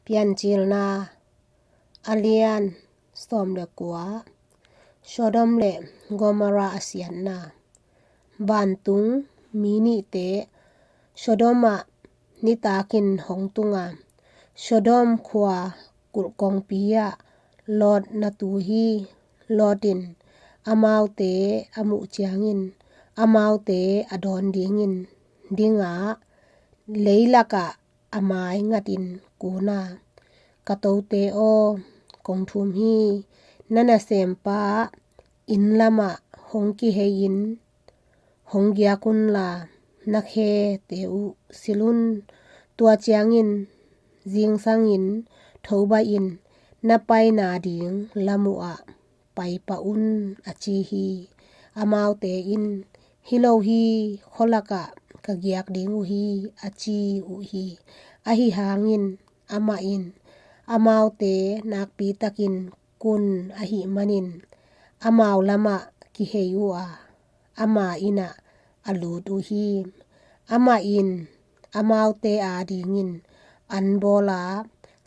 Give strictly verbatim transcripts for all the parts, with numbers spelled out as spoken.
Piancilna a lian sawm le kua. Sodom le Gomorrah a siatna. Vantung mi nihte Sodom ah nitakin hong tung a, Sodom khua kulh kongpi ah Lot na tu hi. Lot in amaute a muh ciangin amaute a dawn dingin ding a, leilak ah a mai ngatin kun a, "Ka tote aw, kong thum hi. Na nasempa inn lamah hong kihei-in hong giak unla, na khete uh silh un. Tua ciangin zingsangin thobaih in na paina ding lam uh ah paipah un," a ci hi. Amaute in, "Hi lo hi, khualak ah ka giak ding uh hi," a ci uh hi. Ahi hangin amah in amaute nakpitakin kun ahih manin amau lamah kihei uh a, ama inn ah a lut uh hi. Amah in amaute adingin an bawl a,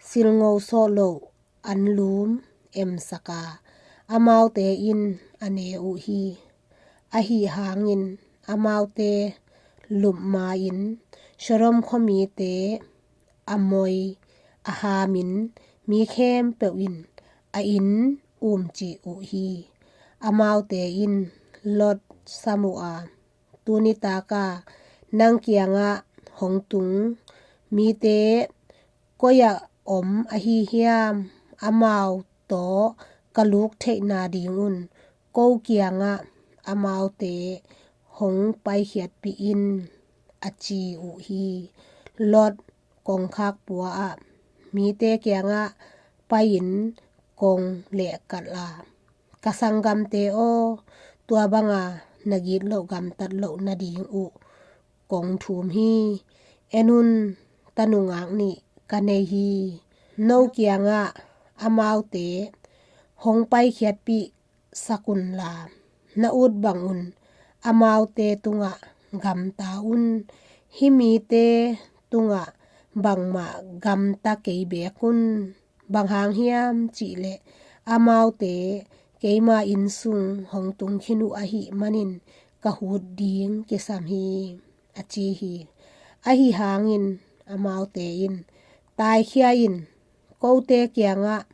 silngo sawh loh anlum emsak a, amaute in a ne uh hi. Ahi hangin amaute lup ma-in Sodom khuamite a moi, a hamin mi khempeuh in a inn umcih uh hi. Amaute in Lot sam uh a, "Tuni taka nang kiangah hong tung mite koi-ah om ahi hiam? Amau tawh ka luk theihna dingun ko kiangah amaute hong paikhiatpih in," a ci uh hi. Lot kongkhak pua ah mite kiangah pai-in kong lehkalh a, "Ka sanggamte aw, tua banga na gitloh gamtat loh nading uh kong thum hi. En un, ta nungak nih ka nei hi. No kiangah amaute hong paikhiatpihsak unla, na ut bangun amaute tungah gamta un. Hih mite tungah bangmah gamta kei beek un. Bang hang hiam cihleh amaute keima inn sung hong tung khin uh ahih manin ka hut ding kisam hi," a ci hi. Ahi hangin amaute in, "Taikhia in, kote kiangah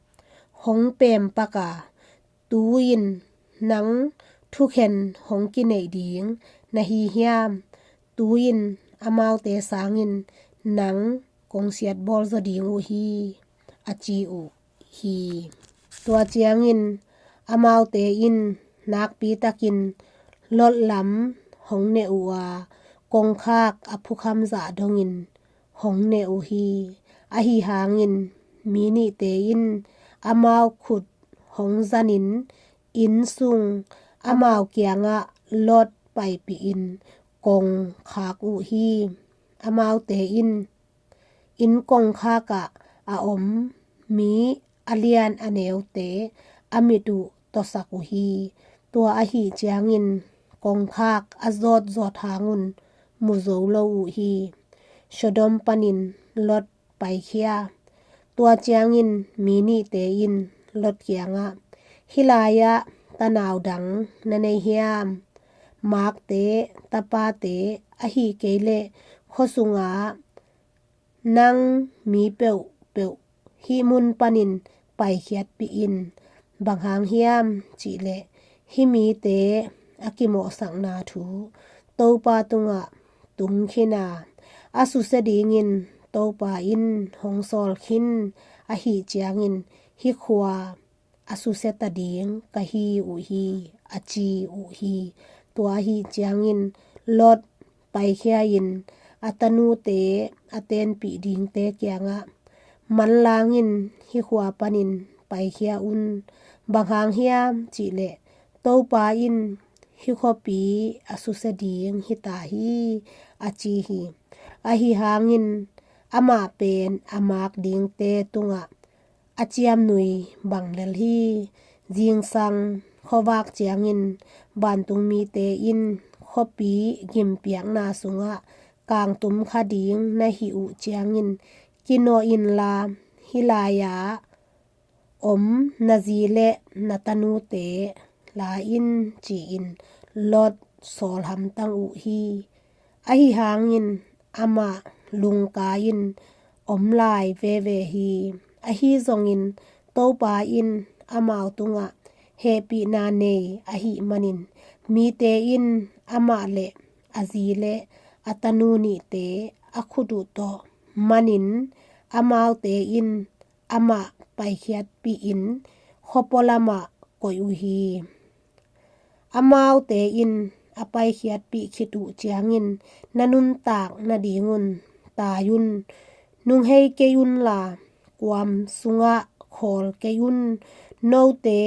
hong pempak a, tu-in nang thukhen hong kineih ding na hi hiam? Tu-in amaute sangin nang kong siatbawl zaw ding uh hi," a ci uh hi. Tua ciangin amaute in nakpitakin Lot lam hong neh uh a, kongkhak a phukham zah dongin hong neh uh hi. Ahi hangin mi nihte in amau khut hong zanin inn sung amau kiangah Lot paipihin kongkhak uh hi. Amaute in inn kongkhak ah a om mi a lian a neute a mit uh tawsak uh hi. Tua ahih ciangin kongkhak a zawtzawt hangun mu zo lo uh hi. Sodom panin Lot paikhia. Tua ciangin mi nihte in Lot kiangah, "Hih lai-ah tanau dang na nei hiam? Makte, tapate, ahih kei leh khuasunga nang mi peuhpeuh hih mun panin paikhiatpih in. Bang hang hiam cihleh hih mite a kimawhsakna thu Topa tungah tung khin a, a susia dingin Topa in hong sawl khin ahih ciangin hih khua a susia ta ding ka hi uh hi," a ci uh hi. Tua ahih ciangin Lot paikhia-in a tanute a tenpih dingte kiangah, "Manlangin hih khua panin paikhia un. Bang hang hiam cihleh Topa in hih khuapi a susia ding hi ta hi," a ci hi. Ahi hangin amah pen a mak dingte tungah a ciamnui bang lel hi. Zingsang khuavak ciangin vantungmite in khuapi gimpiakna sungah kangtum kha ding na hih uh ciangin kinawh inla, hih lai-ah om na zi le na tanute la in, ci-in Lot sawl hamtang uh hi. Ahi hangin amah lungka-in om lai veve hi. Ahi zongin Topa in amau tungah hehpihna nei ahih manin mite in amah le a zi le a tanu nihte a khut uh tawh manin amaute in amah paikhiatpih in khuapua lamah koih uh hi. Amaute in a paikhiatpih khit uh ciangin, na nuntak nadingun tai un, nunghei kei unla kuam sungah khawl kei un. Note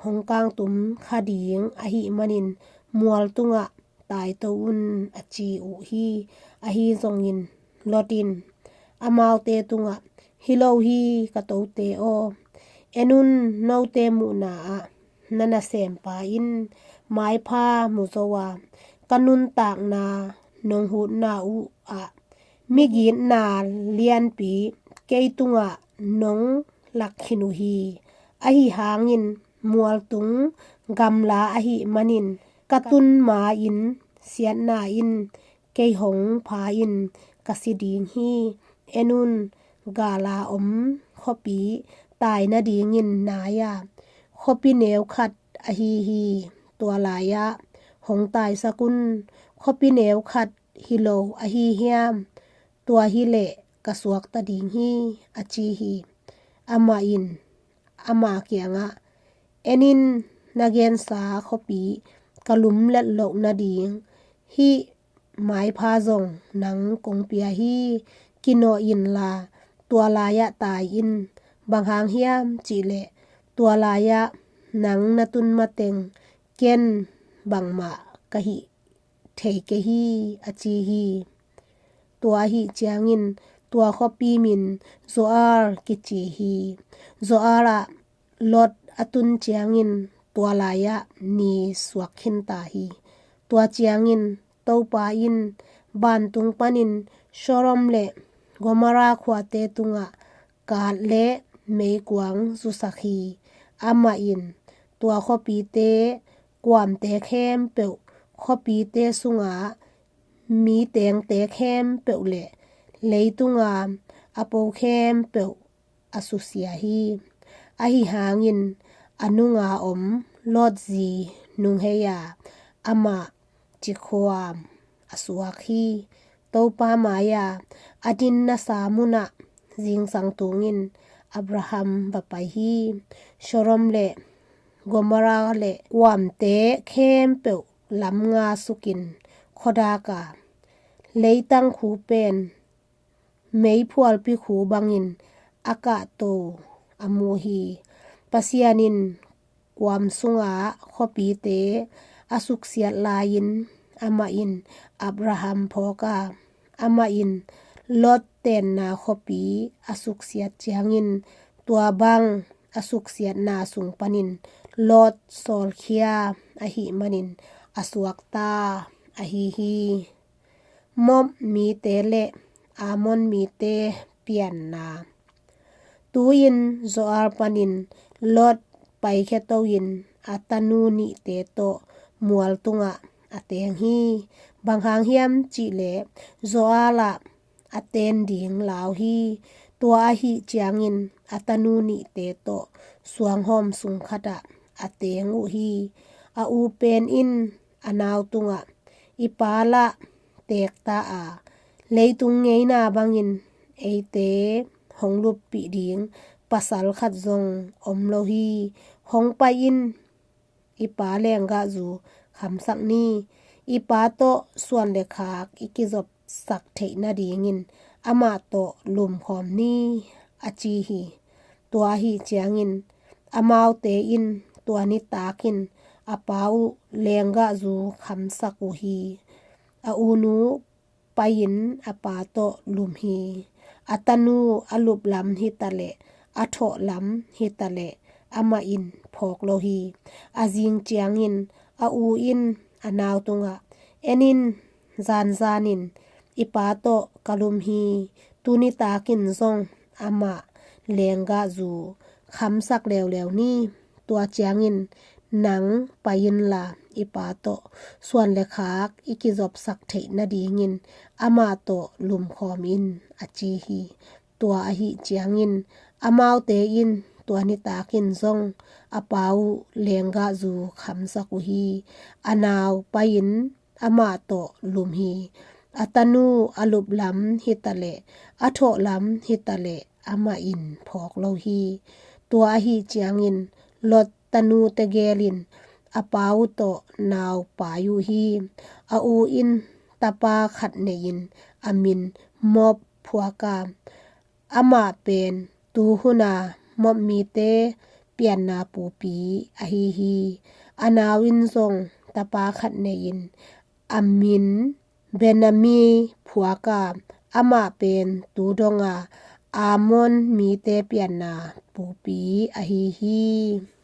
hong kangtum kha ding ahih manin mual tungah taito un, a ci uh hi. Ahi zongin Lot in amaute tungah, hi lo hi ka tote aw, en un, note muhna ah na nasempa in maipha mu zo a, ka nuntakna nong hutna uh ah migitna lianpi kei tungah nong lak khin uh hi. Ahi hangin mualtung gamla ahih manin ka tun ma-in siatna in kei hong pha in ka si ding hi. En un, gala om khuapi tai nadingin nai a, khuapi neu khat ahi hi. Tua lai-ah hong taisak un, khuapi neu khat hi lo ahi hiam? Tua hi leh ka suakta ding hi, a ci hi. Amah in ama kiangah, en in, na gensa khuapi ka lumlet loh nading hih maipha zong nang kong pia hi. Kinawh inla tua lai-ah tai in. Bang hang hiam cihleh tua lai-ah nang na tun mateng ken bangmah ka hih thei kei hi, a ci hi. Tua ahih ciangin tua khuapi min Zoar kici hi. Zoar ah Lot a tun ciangin tua lai-ah ni suak khinta hi. Tua ciangin Topa in vantung panin Sodom le Gomorrah khuate tungah kat le meikuang zusak hi. Amah in tua khuapite kuamte khempeuh, khuapite sunga mi tengte khempeuh le leitunga a po khempeuh a susia hi. Ahi hangin a nunga om Lot zi nunghei a, amah cikhuam a suak hi. Topa mai-a a dinnasa munah zingsang tungin Abraham va pai hi. Sodom le Gomorrah le kuamte khempeuh lam nga sukin khuadak a, leitang khu pen meiphualpi khu bangin a kahto a mu hi. Pasian in kuam sunga khuapite a suksiat lai-in amah in Abraham phawk a, amah in Lot tenna khuapi a suksiat ciangin tua bang a suksiatna sung panin Lot sawlkhia ahih manin a suakta ahi hi. Moab mite le Ammon mite pianna. Tu-in Zoar panin Lot paikhia to-in a tanu nihte tawh mual tungah a teng hi. Bang hang hiam cihleh Zoar ah a ten ding lau hi. Tua ahih ciangin a tanu nihte tawh suanghawm sung khatah a teng uh hi. A u pen in a nau tungah, i pa lah teekta a, leitung ngeina bangin eite hong luppih ding pasal khat zong om lo hi. Hong pai in, i pa lenggahzu khamsak ni. I pa tawh suan le khak i kizopsak theih nadingin amah tawh lumkhawm ni, a ci hi. Tua ahih ciangin amaute in tua nitakin a pa uh lenggahzu khamsak uh hi. A unu pai-in a pa tawh lum hi. A tanu a lup lam hi taleh a thawh lam hi taleh amah in phawk lo hi. A zing ciangin a u in a nau tungah, en in, zanzanin i pa tawh ka lum hi. Tuni takin zong amah lenggahzu khamsak leuleu ni. Tua ciangin nang pai inla, i pa tawh suan le khak i kizopsak theih nadingin amah tawh lumkhawm in, a ci hi. Tua ahih ciangin amaute in tua nitakin zong a pa uh lenggahzu khamsak uh hi. A nau pai-in amah tawh lum hi. A tanu a luplam hitaleh a thawhlam hitaleh amah in phawk lo hi. Tua ahih ciangin Lot tanu tegel in a pa uh tawh nau pai uh hi. A u in tapa khat nei-in a min Moab phuak a, amah pen tuhuna Moab mite pianna pupi ahi hi. A nau in zong tapa khat nei-in a min Ben-ammi phuak a, amah pen tu donga Ammon mite pianna pupi ahi hi.